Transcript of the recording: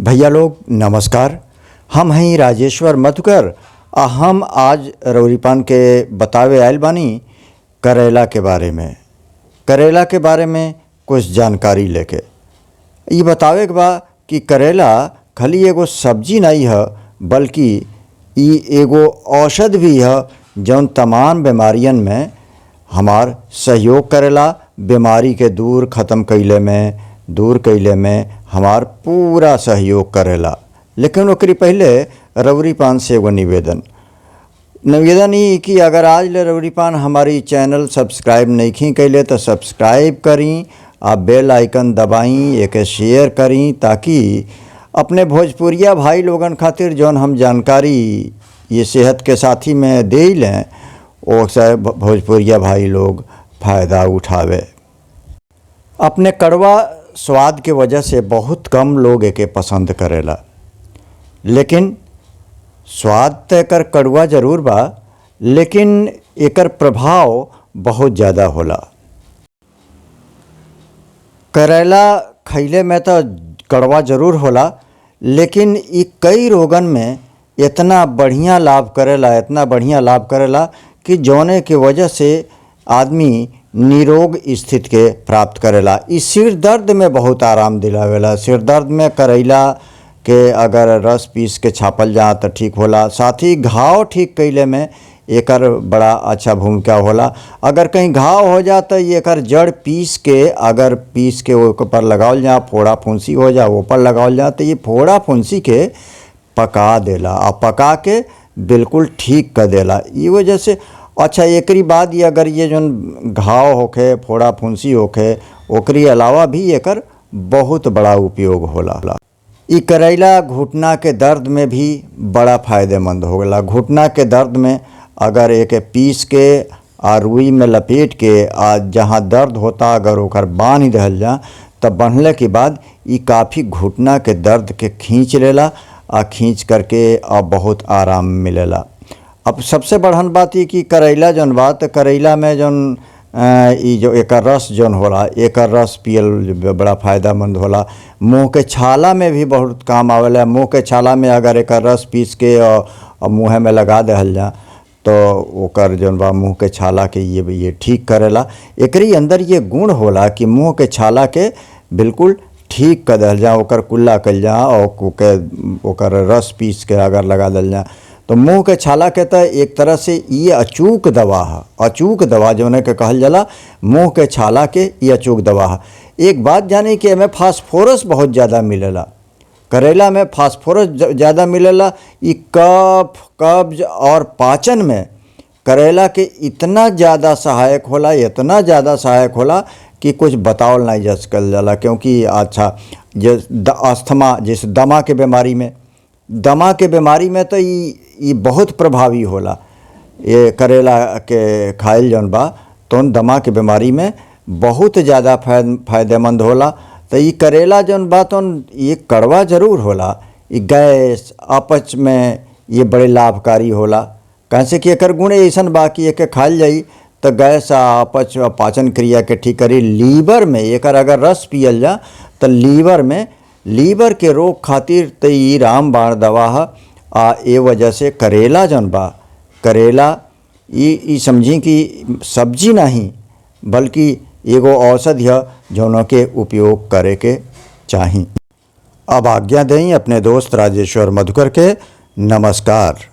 भैया लोग नमस्कार। हम हई राजेश्वर मधुकर आ हम आज रौरीपान के बतावे आयल बानी करेला के बारे में। करेला के बारे में कुछ जानकारी लेके ई बतावे के बा कि करेला खाली एगो सब्जी नहीं ह, बल्कि ई एगो औषध भी ह जौन तमाम बीमारियन में हमार सहयोग करेला। बीमारी के दूर ख़त्म कइले में, दूर कइले में हमार पूरा सहयोग करेला। लेकिन ओकरी पहिले रौरी पान से एगो निवेदन निवेदन ई कि अगर आज ले रौरी पान हमारी चैनल सब्सक्राइब नइखी कइले तो सब्सक्राइब करी आ बेल आइकन दबाई, एके शेयर करी, ताकि अपने भोजपुरिया भाई लोगन खातिर जौन हम जानकारी ये सेहत के साथी में दे लें ओ से भोजपुरिया भाई लोग फ़ायदा उठावे। अपने कड़वा स्वाद के वजह से बहुत कम लोग एके पसंद करेला, लेकिन स्वाद तो एकर कड़वा जरूर बा, लेकिन एकर प्रभाव बहुत ज़्यादा होला। करेला खइले में तो कड़वा ज़रूर होला, लेकिन ई कई रोगन में इतना बढ़िया लाभ करेला, इतना बढ़िया लाभ करेला कि जौने के वजह से आदमी निरोग स्थिति के प्राप्त करेला। ई सिर दर्द में बहुत आराम दिलावेला। सिर दर्द में करेला के अगर रस पीस के छापल जा तो ठीक होला। साथ ही घाव ठीक कइले में एकर बड़ा अच्छा भूमिका होला। अगर कहीं घाव हो जा तो एकर जड़ पीस के, अगर पीस के ओकर पर लगावल जा, फोड़ा फुंसी हो जा ओ पर लगावल जा तो ये फोड़ा फुंसी के पका देला आ पका के बिल्कुल ठीक कर देला। ई वजह से अच्छा एकरी बाद ये अगर ये जौन घाव होखे, फोड़ा फुंसी होखे, ओकरी अलावा भी एकर बहुत बड़ा उपयोग होला। ई करेला घुटना के दर्द में भी बड़ा फ़ायदेमंद होला। घुटना के दर्द में अगर एके पीस के आ रुई में लपेट के आ जहाँ दर्द होता अगर ओकर बांध दहल जा तब बंधले के बाद ई काफ़ी घुटना के दर्द के खींच लेला आ खींच करके आ बहुत आराम मिलेला। अब सबसे बढ़न बात ई कि करेला जौन बा त करेला में जौन ई जो एकर रस जौन होला, एकर रस पियल बड़ा फ़ायदेमंद होला। मुँह के छाला में भी बहुत काम आवेला। मुँह के छाला में अगर एकर रस पीस के और मुँह में लगा दहल जा तो ओकर जौन बा मुँह के छाला के ये ठीक करेला। एकरी अंदर ये गुण होला कि मुँह के छाला के बिल्कुल ठीक कर दहल जा, ओकर कुल्ला कइल जा और ओके ओकर रस पीस के अगर लगा दल जा तो मुँह के छाला के तो एक तरह से ये अचूक दवा है। अचूक दवा जौन के कहल जाला, मुँह के छाला के ये अचूक दवा है। एक बात जानी कि एमे फास्फोरस बहुत ज़्यादा मिलेला। करेला में फास्फोरस ज़्यादा मिलेला। ई कफ, कब्ज और पाचन में करेला के इतना ज़्यादा सहायक होला, इतना ज़्यादा सहायक होला कि कुछ बतावल नहीं जा सकल जाला। क्योंकि अच्छा जे अस्थमा जैसे दमा के बीमारी में, दमा के बीमारी में तो ई बहुत प्रभावी होला। ये करेला के खाइल जौन बा तौन दमा के बीमारी में बहुत ज़्यादा फायदेमंद होला। तो ई करेला जौन बा तौन ये कड़वा ज़रूर होला, ई गैस अपच में ये बड़े लाभकारी होला। कैसे कि एकर गुण अइसन बा कि एके खाइल जाई तो गैस आ अपच पाचन क्रिया के ठीक करी। लीवर में एकर अगर रस पियल जा तो लीवर में, लीवर के रोग खातिर तो ई रामबाण दवा है। आ ए वजह से करेला जौन बा, करेला ई समझी कि सब्जी नहीं बल्कि एगो औषधि है जौन के उपयोग करे के चाही। अब आज्ञा दें अपने दोस्त राजेश्वर मधुकर के। नमस्कार।